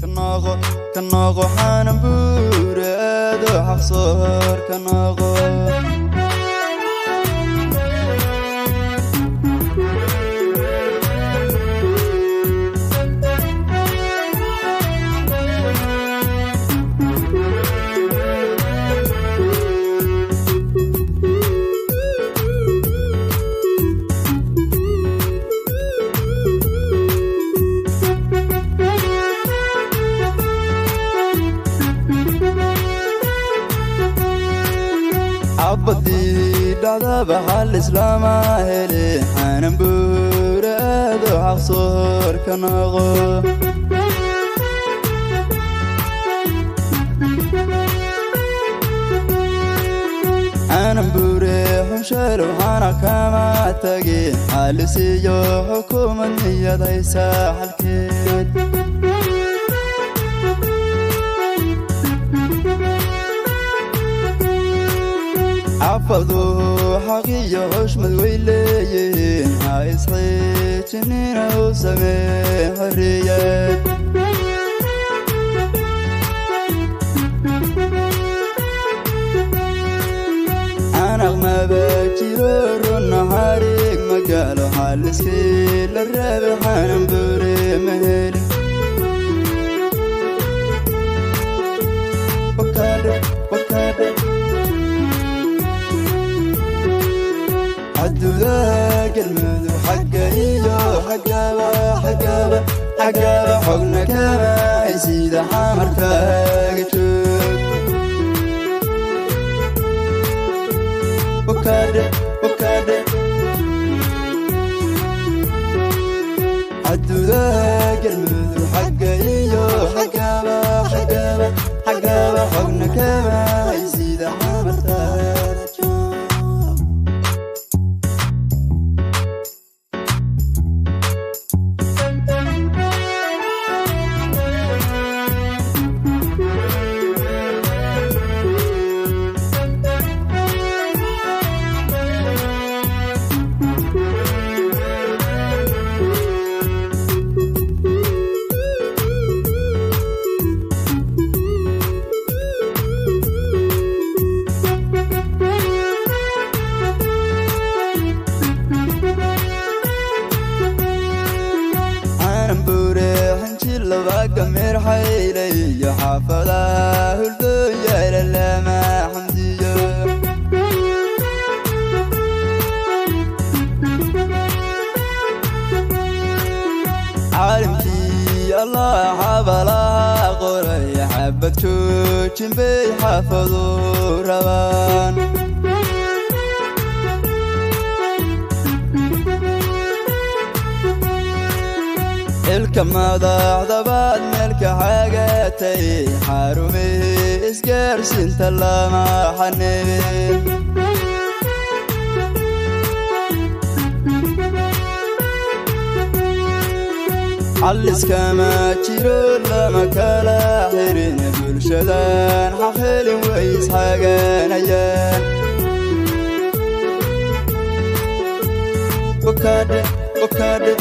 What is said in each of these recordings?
Ka noqo, ka noqo Xaanan Buureedo, xaqsoor ka noqo. Xabadii dhacdaba xal islaama hele, Xaanan Buureedo, xaqsoor ka noqo. Xaanan Buure xunsheelo xana kama tagi, xaalisiyo xukuumad niyadaysa xalkeed. Xafaduhu xaqiyo xushmad way leeyihiin, ha isxiijinina, u samee xorriyad. Xanaq maba jiro, runna xarig ma galo, xaliskii la rabe Xaanan Buure ma helin. Wakaadhe, wakaadhe. Xaduudaha Galmudug xagga iyo xaggaba, xaggaba, xaggaba xogna kama sida xamarkaaga joog. Wakaadhe, wakaadhe. Xaduudaha Galmudug xagga iyo xaggaba, xaggaba, xaggaba xogna kama sida xamarkaaga joog. Xaanan Buure xinjilaba gameer xaylay iyo xaafadaha huldooyala lama xamdiyo. Caalimkii Allah xabalaha qoray, xabad joojin bay xaafadu rabaan. Xilka madaxdabaad meelka xagatay, xarumihii isgaarsiinta lama xanibin. Xalliskama jiro, lama kala xirin bulshadan, xaqhelin way isxaganayaan. Wakaadhe, wakaadhe.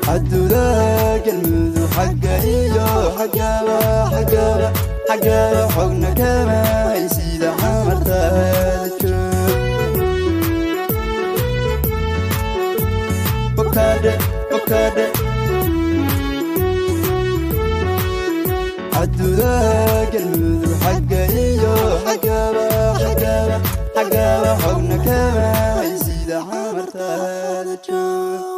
Xaduudaha Galmudug xagga iyo xaggaba, xaggaba, xaggaba xogna kama sida xamartaada joog. Wakaadhe, wakaadhe. Xaduudaha Galmudug xagga iyo xaggaba, xaggaba, xaggaba xogna kama sida xamartaada joog.